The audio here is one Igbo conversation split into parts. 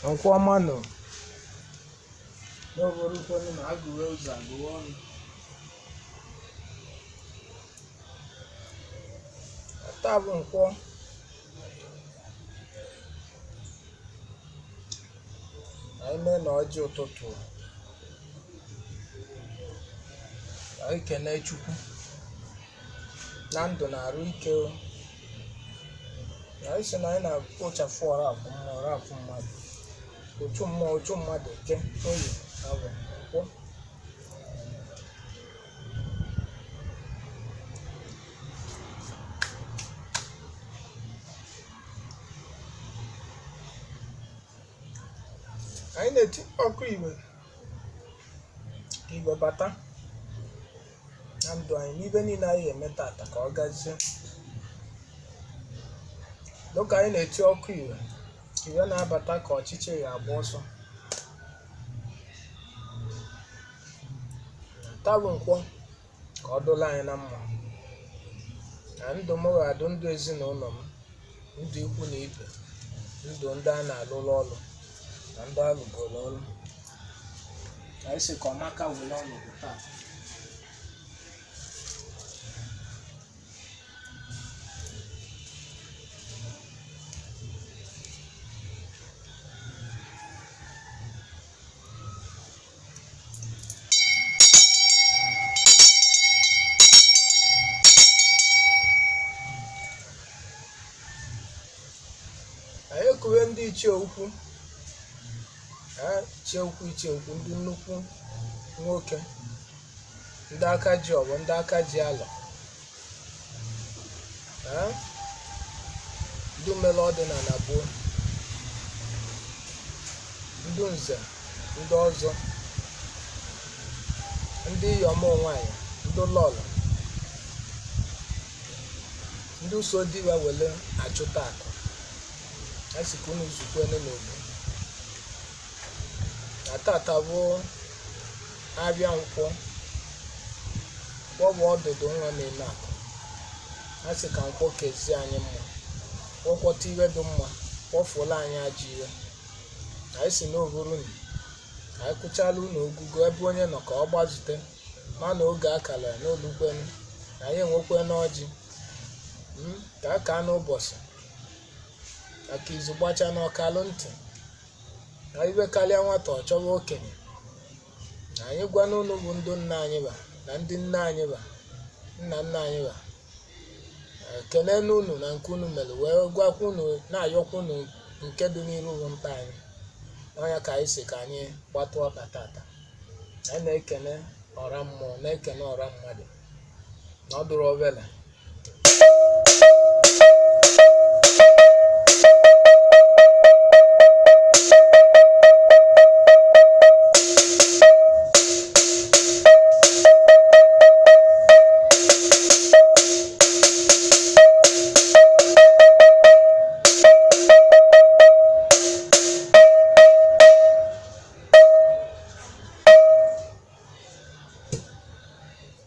Nkwọ ọma nụ n'oborukwenu na agụwe ụzọ agụwe ọnụ. Taa bụ nkwọ, anyị mee na ọjị ụtụtụ, anyị kene Chukwu na ndụ na arụ ike o. Na anyị sị na anyị na-akpụchapụ ọra afụ mmụọ, ọra afụ mmadụ, ochu mmụọ, ochu mmadụ, eke, oye, awọ, nkwọ. Anyị na-eti ọkụ igwe ka igwe bata na ndụ anyị n'ibe niile anyị eme tata ka ọ gazie. Dịka anyị na-eti ọkụ igwe, igwe na-abata ka ọchịchị ga-agba ọsọ. Taa bụ nkwọ, ka ọ dụla anyị na mma na ndụ m ga-adụ ndụ ezinụlọ m, ndụ ikwu na ibe, ndụ ndị a na-alụlụ ọlụ na ndị alụgoro ọlụ. Anyị sị ka ọmaka were ọnọdụ taa. Anyị ekuwe ndị ichie ukwu, ha ichie ukwu, ichie ukwu, ndị nnukwu nwoke, ndị aka ji ọgbọ, ndị aka ji alọ, ha ndị mere ọdịnala gboo, ndị nze, ndị ọzọ, ndị iyom nwanyị, ndị lọlọ, ndị so diwa wele achụta akụ. A sị ka unu zukwene n'obu na tata bụ abịa nkwọ. Nkwọ bụ ọdụdụ nwa na-eme akụ. A sị ka nkwọ kezie anyị mma, kwọkwọta iwe dị mma, kwọfuola anyị ajọ iwe. Anyị si n'oburu unu, anyị kụchala unu ogugo ebe onye nọ ka ọ gbazute ma na oge akara ya n'olukwenu na anyị enwekwe n'ọjị ka a kaa n'ụbọchị maka izu gbacha n'ọkalụ ntị na iwe karịa nwata ọ chọwa okenye. Na anyị gwa n'ụlọ bụ ndị nna anyị ba na ndị nne anyị ba, nna nna anyị ba, ekele n'unu na nke unu mere, wee gwakwa unu na-ayọkwa unu nke dị n'iru bụ mkpa anyị n'ọnya ka anyị si ka anyị gbatụ ọkpa tata. Anyị na-ekene ọra mmụọ, na-ekene ọra mmadụ na ọ dụrụ obele.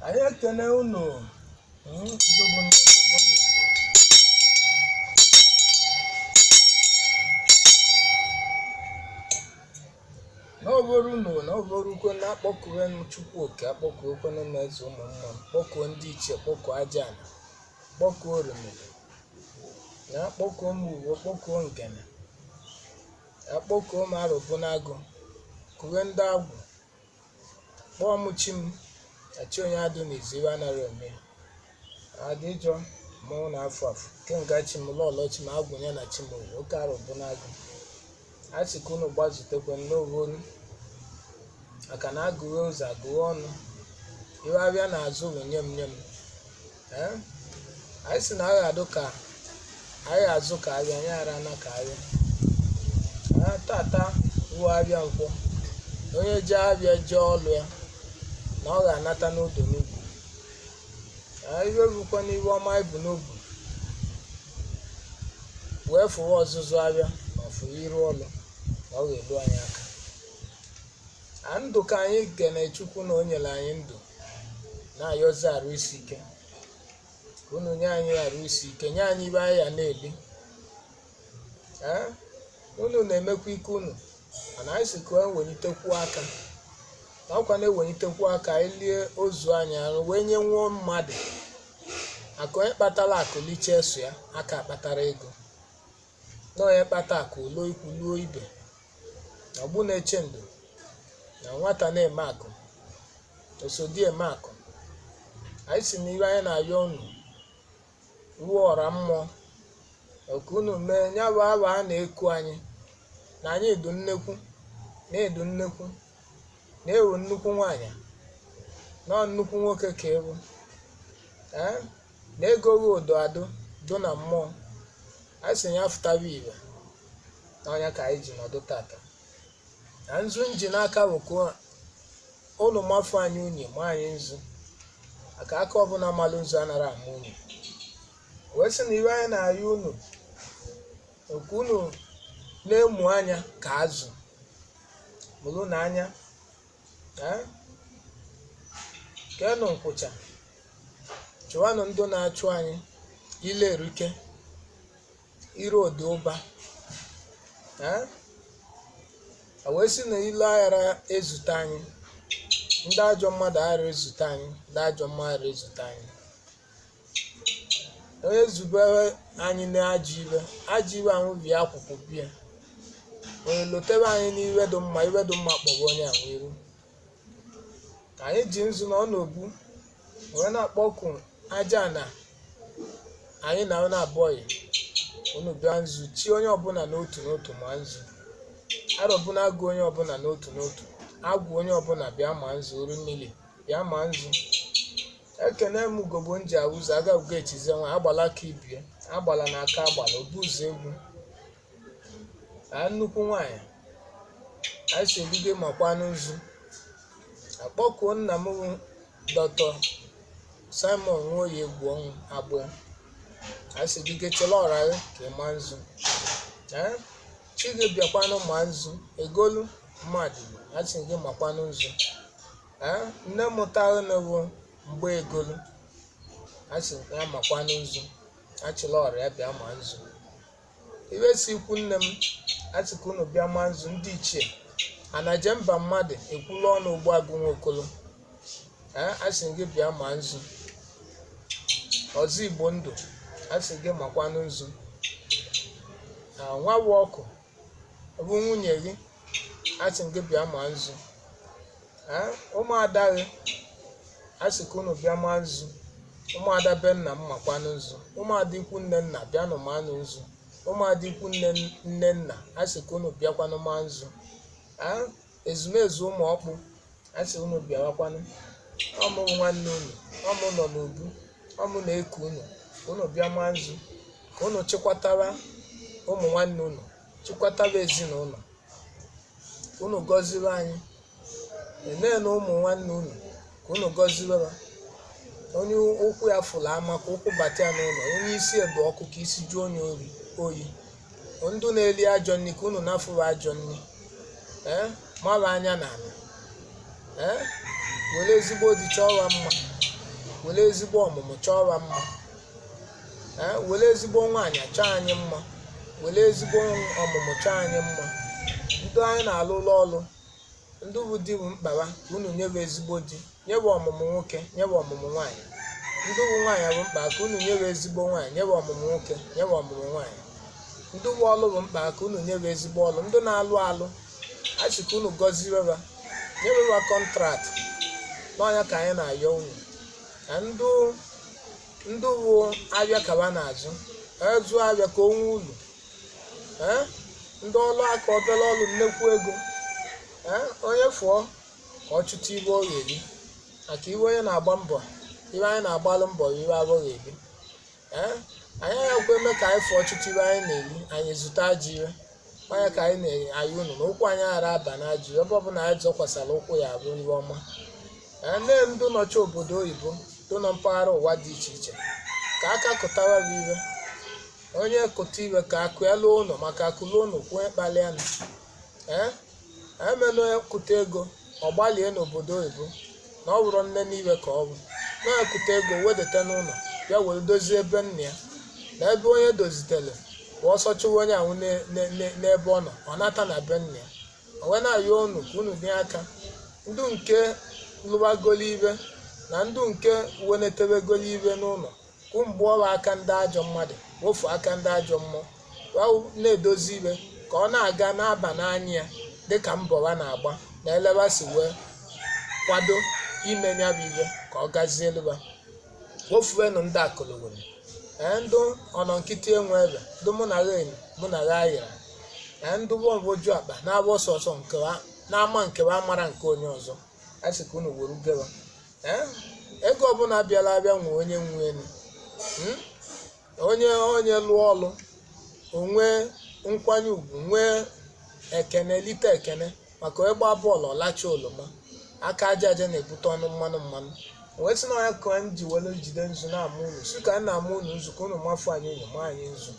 Anyị ekene unu, ndị bụ nne, ndị bụ nna. N'obere unu na obere ukwe na-akpọkuwe m Chukwu oke, akpọkuwekwenụ m eze ụmụ mmụọ, kpọkuo ndị ichie, kpọkuo aja ala, kpọkuo orimiri, na akpọkuo m uwe, kpọkuo ngene, akpọkuo m arụbụnagụ, kuwe ndị agwụ, kpọọ m chi m na chi onye adụ n'izu iwe anaghị eme ya. Adịjọ mmanwụ na-afụ afụ kenga chi m, lọlọ chi m, agwụ ya na chi m owu oke arụbụnagụ. A sị ka unu gbazutekwe n'oboru maka na agụghị ụzọ agụghị ọnụ, iwe abịa n'azụ bụ nye m nye m. Ee, anyị sị na agha adụ ka anyị azụ ka abịa anyị ara na ka abịa ha tata ruo abịa nkwọ. Onye jee abịa jee ọlụ ya na ọ ga-anata n'odo n'ugwu. Iwe bụkwa n'iwe ọma anyị bụ n'obu wee fụwa ọzụzụ abịa ma ọ fụwa iru ọlụ na ọ ga-elu anyị aka. A ndụ ka anyị kene Chukwu na o nyere anyị ndụ, na-ayọzi arụ isi ike ka unu nye anyị arụ isi ike, nye anyị ibe anyị ya na-eli. Ee. Unu na-emekwa ike unu, mana anyị si ka e welitekwu aka, na ọkwa na-ewelitekwu aka anyị lie ozu anyị arụ wee nye nwuo mmadụ akụ. Onye kpatara akụ liche so ya aka kpatara ego, na onye kpata akụ luo ikwu luo ibe, na ọgbụ na-eche ndụ na nwata na-eme akụ osodi eme akụ. Anyị si na iwe anyị na-ayọ unu ruo ọra mmụọ oku unu mee ya bụ aba a na-eku anyị na anyị edu nnekwu na-edu nnekwu na-ewu nnukwu nwaanyị nọ nnukwu nwoke ka ewu ee na ego gị ụdọ adụ dụ na mmụọ. Anyị si ya fụtaba ibe n'ọnya ka anyị ji nọdụ tata na nzu nji n'aka bụ ka ụnụ mafụ anyị unyi ma anyị nzu maka aka ọbụla malụ nzu anara ama unyi, wee sị na iwe anyị na-ayọ unu oku unu na-emu anya ka azụ mụrụ na anya ee kenụ nkwụcha chụwanụ ndụ na-achụ anyị ile erike ire ode ụba ee a wee sị na ile aghara ezute anyị, ndị ajọ mmadụ aghara ezute anyị, ndị ajọ mmadụ aghara ezute anyị. Onye zubere anyị na ajọ iwe, ajọ iwe ahụ bịa akwụkwọ bịa onye lotebe anyị n'iwe dị mma, iwe dị mma kpọrọ onye ahụ iru. Anyị ji nzu na ọ na-obu wee na-akpọku aja na anyị na unu abụghị unu bịa nzu chi onye ọbụla n'otu n'otu ma nzu arọbụna agụ onye ọbụla n'otu n'otu agwụ onye ọbụla bịa ma nzu oru mmiri bịa ma nzu. Ekene m ugogbo nji awụzọ aga ugo echize nwa agbala aka ibie agbala na aka agbala obu ụzọ egwu na nnukwu nwaanyị anyị si ebido makwanụ nzu akpọkuo nna m bụ Dr. Simon Nwoye egwu ọnwụ agbụ anyị si gị chela ọra gị ka ị ma nzu ee chi gị bịakwanụ ma nzu egolu mmadụ asị gị makwanụ nzu ee nne mụtara bụ mgbe egolu asị ya makwanụ nzu achịla ọra ya bịa ma nzu iwe si ikwu nne m asị ka unu bịa ma nzu ndị ichie anaje mba mmadụ ekwula ọnụ ugbu agụ nwokolo ee asị gị bịa ma nzu ọzọ igbo ndụ asị gị makwanụ nzu na nwa bụ ọkụ bụ nwunye gị asị gị bịa ma nzu ee ụmụada gị asị ka unu bịa ma nzu ụmụada be nna m makwanụ nzu ụmụada ikwu nne nna bịanụ manụ nzu ụmụada ikwu nne nne nna asị ka unu bịakwanụ ma nzu ee ezumezu ụmụ ọkpụ asị unu bịawakwanụ ọmụ nwanne unu ọmụ nọ n'ubu ọmụ na-eku unu ka unu bịa ma nzu ka unu chịkwatara ụmụ nwanne unu chịkwatara ezinụlọ ka unu gọziri anyị enee na ụmụ nwanne unu ka unu gọziwe ha. Onye ụkwụ ya fụrụ ama ka ụkwụ bata ya n'ụlọ, onye isi ebu ọkụ ka isi juo onye ori oyi, ndụ na-eli ajọ nri ka unu nafụrụ ajọ nri ee mara anya n'ala ee were ezigbo di chọọ ya mma, were ezigbo ọmụmụ chọọ ya mma ee were ezigbo nwaanyị chọọ anyị mma, were ezigbo ọmụmụ chọọ anyị mma. Ndị anyị na-alụlụ ọlụ ndị bụ di bụ mkpara ka unu nyewe ezigbo di, nyewe ọmụmụ nwoke, nyewe ọmụmụ nwaanyị. Ndị bụ nwaanyị bụ mkpa ka unu nyewe ezigbo nwaanyị, nyewe ọmụmụ nwoke, nyewe ọmụmụ nwaanyị. Ndị bụ ọlụ bụ mkpa ka unu nyewe ezigbo ọlụ. Ndị na-alụ alụ a sị ka unu gọziwe ha, nyewe ha contract n'ọnya ka anyị na-ayọ unu na ndị ndị bụ abịa kaba n'azụ ezụ abịa ka o nwee ulu ee ndị ọlụ aka obere ọlụ nnekwu ego ee onye fụọ ka ọ chụta ibe ọ ga-eri maka iwe onye na-agba mbọ iwe anyị na-agbalụ mbọ bụ iwe abụghị eri ee anyị agakwa eme ka anyị fụọ chụta iwe anyị na-eri anyị zụta ajọ iwe onye ka anyị na-ayị unu na ụkwụ anyị ghara aba n'ajọ iwe ebe ọbụla anyị zọkwasara ụkwụ ya abụ iwe ọma ee nne ndụ nọcha obodo oyibo ndụ nọ mpaghara ụwa dị iche iche ka aka kụtara bụ iwe onye kụta iwe ka akụ ya lụọ ụlọ maka akụ lụọ ụlọ kwuo onye kpalịa nụ ee emela onye kụta ego ọ gbalie n'obodo oyibo na ọ bụrụ nne n'iwe ka ọ bụ na onye kụta ego wedata n'ụlọ bịa were dozie ebe nna ya na ebe onye dozitere Wee ọsọ chụwa onye ahụ n'ebe ọ nọ, ọ nata na be nna ya. O wee na-ayọ unu ka unu nye aka, ndụ nke lụbagolo ibe na ndụ nke wenetebegolo ibe n'ụlọ, ka mgbe ọrụ aka ndị ajọ mmadụ wofu aka ndị ajọ mmụọ wee na-edozi ibe ka ọ na-aga n'aba n'anya ya, dịka mbọ ha na-agba na eleba si wee kwado ime ya bụ ibe ka ọ gazie eluba. Wofuenụ ndị akụlụwere, ee, ndụ ọnọ nkịtị enwe ebe ndụ mụ na ha enyi mụ na ha ayịra, ee, ndụ bọmbụ akpa na-abụ ọsọsọ nkewa n'ama nkewa mara nke onye ọzọ. A sị ka unu were ugewa, ee, ego ọbụla bịara abịa nwe onye nwe elu. Onye onye lụọ ọlụ onwe nkwanye ugwu, nwee ekene, lite ekene maka ịgba bọọlụ ọlacha oloma aka aja aja na-ebute ọnụ mmanụ mmanụ. Wee sị na ya ka anyị ji were jide nzu na-ama unu, si ka anyị na-ama unu nzu, ka unu mafu anyị, unu ma anyị nzu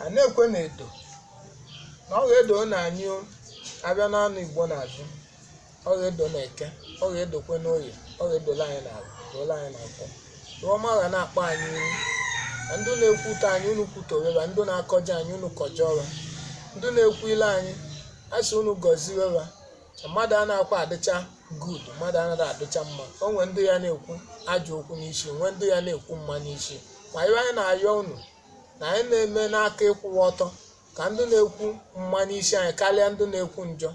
a na-ekwe na edo na ọ ga-edo na anyị abịa n'anụ Igbo n'azụ. Ọ ga-edo na eke, ọ ga-edokwe n'oye, ọ ga-edola anyị n'ala, dola anyị n'afọ. Ọma ga na-akpọ anyị iru. Na ndị na-ekwutọ anyị, unu kwutoweba. Ndị na-akọjọ anyị, unu kọjọwa. Ndị na-ekwu ile anyị, a sị unu gọziweba. Mmadụ a na-akwa adịcha good, mmadụ anaghị adịcha mma. O nwee ndị ya na-ekwu ajọ okwu n'isi, nwee ndị ya na-ekwu mma n'isi. Ma ihe anyị na-ayọ unu na anyị na-eme n'aka ịkwụwa ọtọ, ka ndị na-ekwu mma n'isi anyị karịa ndị na-ekwu njọ.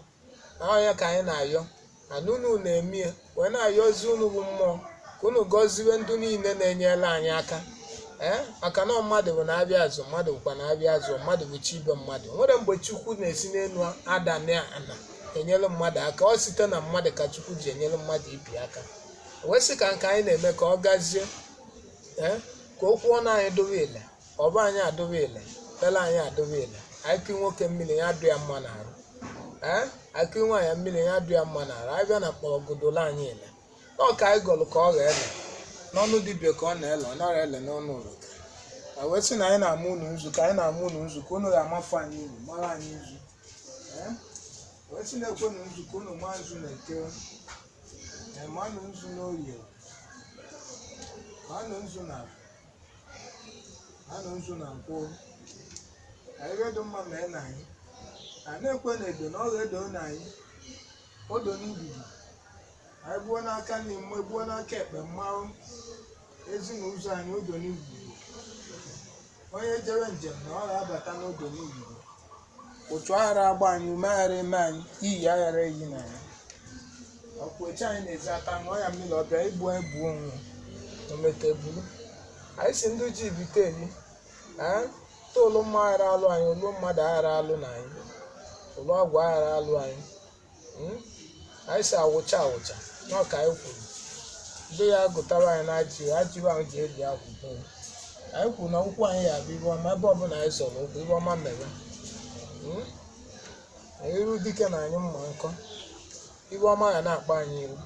Na ọnya ka anyị na-ayọ na unu na-eme ya, wee na-ayọzi unu bụ mmụọ ka unu gọziwe ndị niile na-enyere anyị aka, ee, maka na mmadụ bụ na-abịa azụ, mmadụ bụkwa na-abịa azụ, mmadụ bụ chi ibe mmadụ. Nwere mgbe Chukwu na-esi n'elu ada na ana enyere mmadụ aka, ọ site na mmadụ ka Chukwu ji enyere mmadụ ibi aka. Wee sị ka nke anyị na-eme ka ọ gazie, ee, ka okwu ọnụ anyị dobe ile, ọba anyị adobe ile, pele anyị adobe ile. Anyị kụ nwoke mmiri, ya dụ ya mma n'arụ, ee, anyị kụ nwaanyị mmiri, ya dụ ya mma n'arụ. Anyị bịa na mkpọrọgwụ anyị ile ọ ka anyị gọlụ ka ọ ga-ele n'ọnụ dibịa, ka ọ na-ele, ọ nara ele n'ọnụ ụlọ. A wee sị na anyị na-ama unu nzu, ka anyị na-ama unu nzu, ka unu ga-amafu anyị uru mara anyị nzu. Ee, wee sị na-ekwe nu nzu ka unu maa nzu na eke, ee, manụ nzu n'orie, manụ nzu na manụ nzu na nkwụ, ka ihe dị mma mee na anyị. A na-ekwe na edo na ọ ga-edo na anyị odo n'igwugwu. Anyị gbuo n'aka nri mma, gbuo n'aka ekpe mmanwụ ezi na ụzọ anyị odo n'igwugwu. Onye jere njem na ọ ga-abata n'odo n'igwugwu. Ụtụ aghara agba anyị, ume aghara eme anyị, iyi aghara eyi na anyị. Ọkwa echi anyị na-ezi ata ṅụọ ya mmiri ọbịa igbu egbu onwe omete buru anyị si ndị ji bite eri. Ee, toolu mma aghara alụ anyị, olu mmadụ aghara alụ na anyị, olu ọgwụ aghara alụ anyị. Anyị si awụcha awụcha n'ọka anyị kwuru ndị ya gụtara anyị na ajị ajị ahụ ji ebi akwụkwọ. Anyị kwuru na ụkwụ anyị ya abụ ibe ọma ebe ọbụla anyị zọrọ ụkwụ, ibe ọma mere. Iru dike na anyị mma nkọ, ibe ọma ga na-akpọ anyị iru.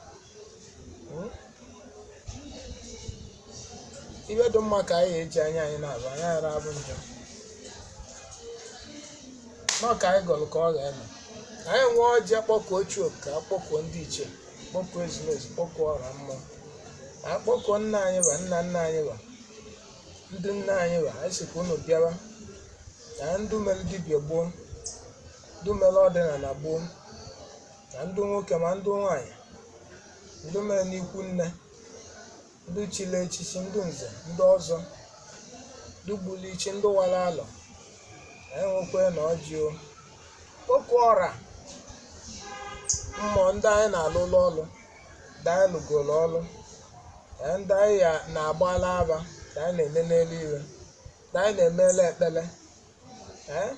Ibe dị mma ka anyị eji anya anyị na-abụ anyị ghara abụ njọ n'ọka anyị gọrọ ka ọ ga-eme. Anyị nwee ọjị, akpọkuo chi oke, akpọkuo ndị ichie, kpọkuo ezumezu, kpọkuo ọra mmụọ, akpọkuo nna anyị ba, nna nna anyị ba, ndị nna anyị ba. Anyị sị ka unu bịawa na ndụ mere dibịa gboo, ndụ mere ọdịnala gboo, na ndụ nwoke ma ndụ nwaanyị, ndụ mere n'ikwu nne, ndụ chiri echichi, ndụ nze, ndụ ọzọ, ndụ gburu ichi, ndụ wara alọ. Anyị nwekwe na ọjị o kpọkuo ọra mmụọ, ndị anyị na-alụ ụlọ ọlụ, ndị anyị lụgoro ọlụ, ee, ndị anyị ya na-agbala aba, ndị anyị na-eme n'elu iwe, ndị anyị na-emele ekpele, ee,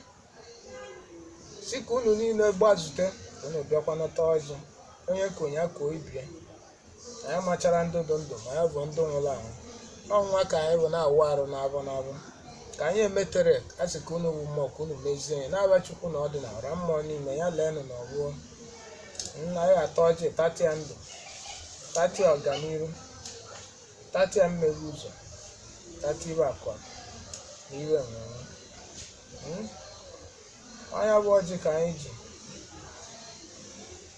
si ka unu niile gbazute, ka unu bịakwa nata ọjị. Onye konye akọ ibie. Anyị machara ndụ dị ndụ ma ya bụ ndụ nwụrụ anwụ. Ọnwa ka anyị bụ na-awụ arụ n'abụ n'abụ ka anyị emetere. A sị ka unu bụ mmụọ, ka unu mezie ya na-aba Chukwu na ọdịnala mmụọ niile ya leenụ na ọgwụọ nna ya atọ ọjị, tatịa ndụ, tatịa ọganiru, tatịa mmeghe ụzọ, tatịa iwe akụ akụ na iwe enwenwe. Anya bụ ọjị ka anyị ji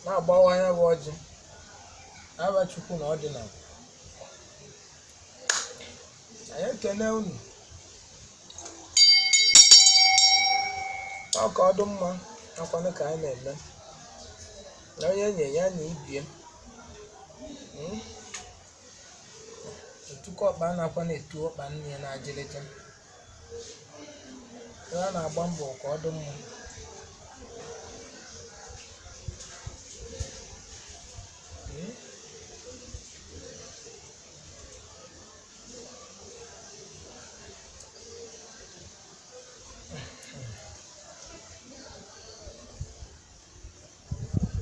na-agbawa anya bụ ọjị aba Chukwu na ọdịnala. Anyị ekene unu. Ọ ka ọ dị mma akwanụ ka anyị na-eme na onye nye ya na ibie. Otukọ ọkpa a na-akwa na-etu ọkpa nne ya na ajịrịja. A na-agba mbọ ka ọ dị mma.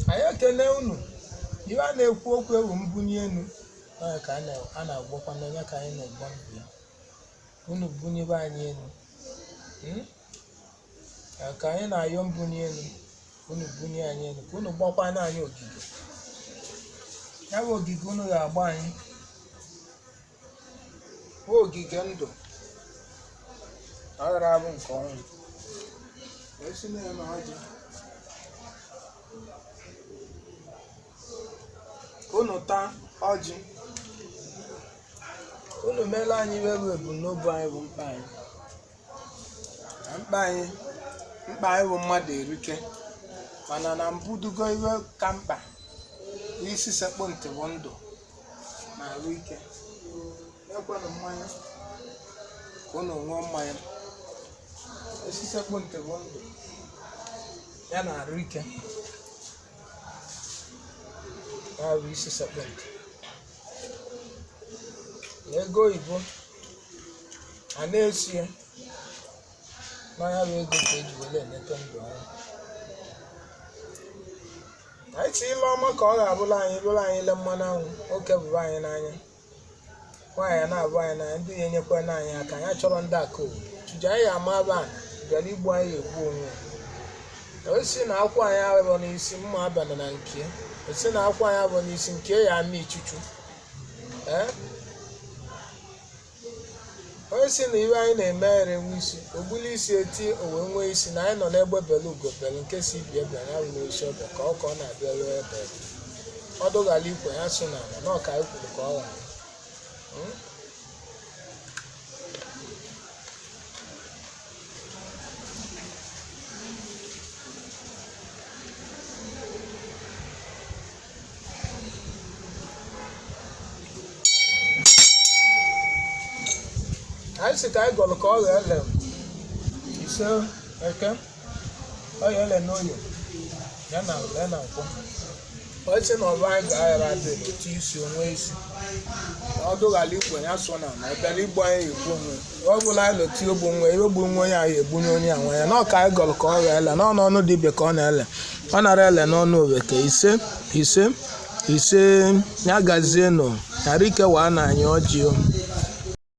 Anyị ekene unu. Iwe a na-ekwu okwu ewu mbunye elu ọ ka a na-agwọkwa n'onye ka anyị na-egbo mbụ ya. Unu bunyebe anyị elu. Ka anyị na-ayọ mbunye elu, unu bunye anyị elu, ka unu gbakwana anyị ogige. Ya bụ ogige unu ga-agba anyị bụ ogige ndụ, ọ ghara abụ nke ọnwụ. Esi na ya na ọjị unu taa ọjị, unu meela anyị iwe bụ ebumnobi anyị bụ mkpa anyị. Na mkpa anyị bụ mmadụ erike, mana na mbụ dugo iwe ka mkpa isi sekpụ ntị bụ ndụ na arụ ike. Ekwenụ mmanya ka unu ṅụọ mmanya. Isi sekpụ ntị bụ ndụ ya na arụ ike, ya bụ isi sekpụ ntị. Na ego oyibo a na-esi ya n'ọnya bụ ego ka eji were enete ndụ anyị. Anyị si ile ọma ka ọ ga-abụla anyị lụrụ anyị ile mmanụ anwụ, oke bụrụ anyị n'anya, nwaanyị na-abụ anyị n'anya, ndị na-enyekwa anyị aka. Anyị achọrọ ndị aka obodo chụji anyị ama aba anyị bịara igbu anyị egbu onwe ya. O si na akwụ anyị abụọ n'isi mma abana na nke, o si na akwụ anyị abụọ n'isi nke ya ama ichuchu. Ee, onye si na iwe anyị na-eme ere nwe isi, ogbuli isi eti o wee nwee isi. Na anyị nọ n'egbe belu ugo belu, nke si ibi ebe ya bụ n'osi ọbịa ka ọ ka ọ na-abịa ruo ebe ọ dụghara ikwe ya so n'ala na ọka anyị kwuru ka ọ ghara. Anyị sị ka anyị gọrọ ka ọ ghara ele ise eke, ọ ya ele n'oye ya na ya na nkwọ. Ọ sị na ọba anyị ga-aghara adịghị otu isi onwe isi na ọ dụghara ikwe ya so na na ọbịara igbu anyị egbu onwe ọ bụla anyị lụta ogbu nwe ihe ogbu nwe onye anyị egbunye onye anwe ya na ọka anyị gọrọ ka ọ ghara ele n'ọnụ ọnụ dibịa ka ọ na-ele, ọ nara ele n'ọnụ oweke. Ise ise ise ya gazie nụ, ghara ikewa na anyị ọjị o.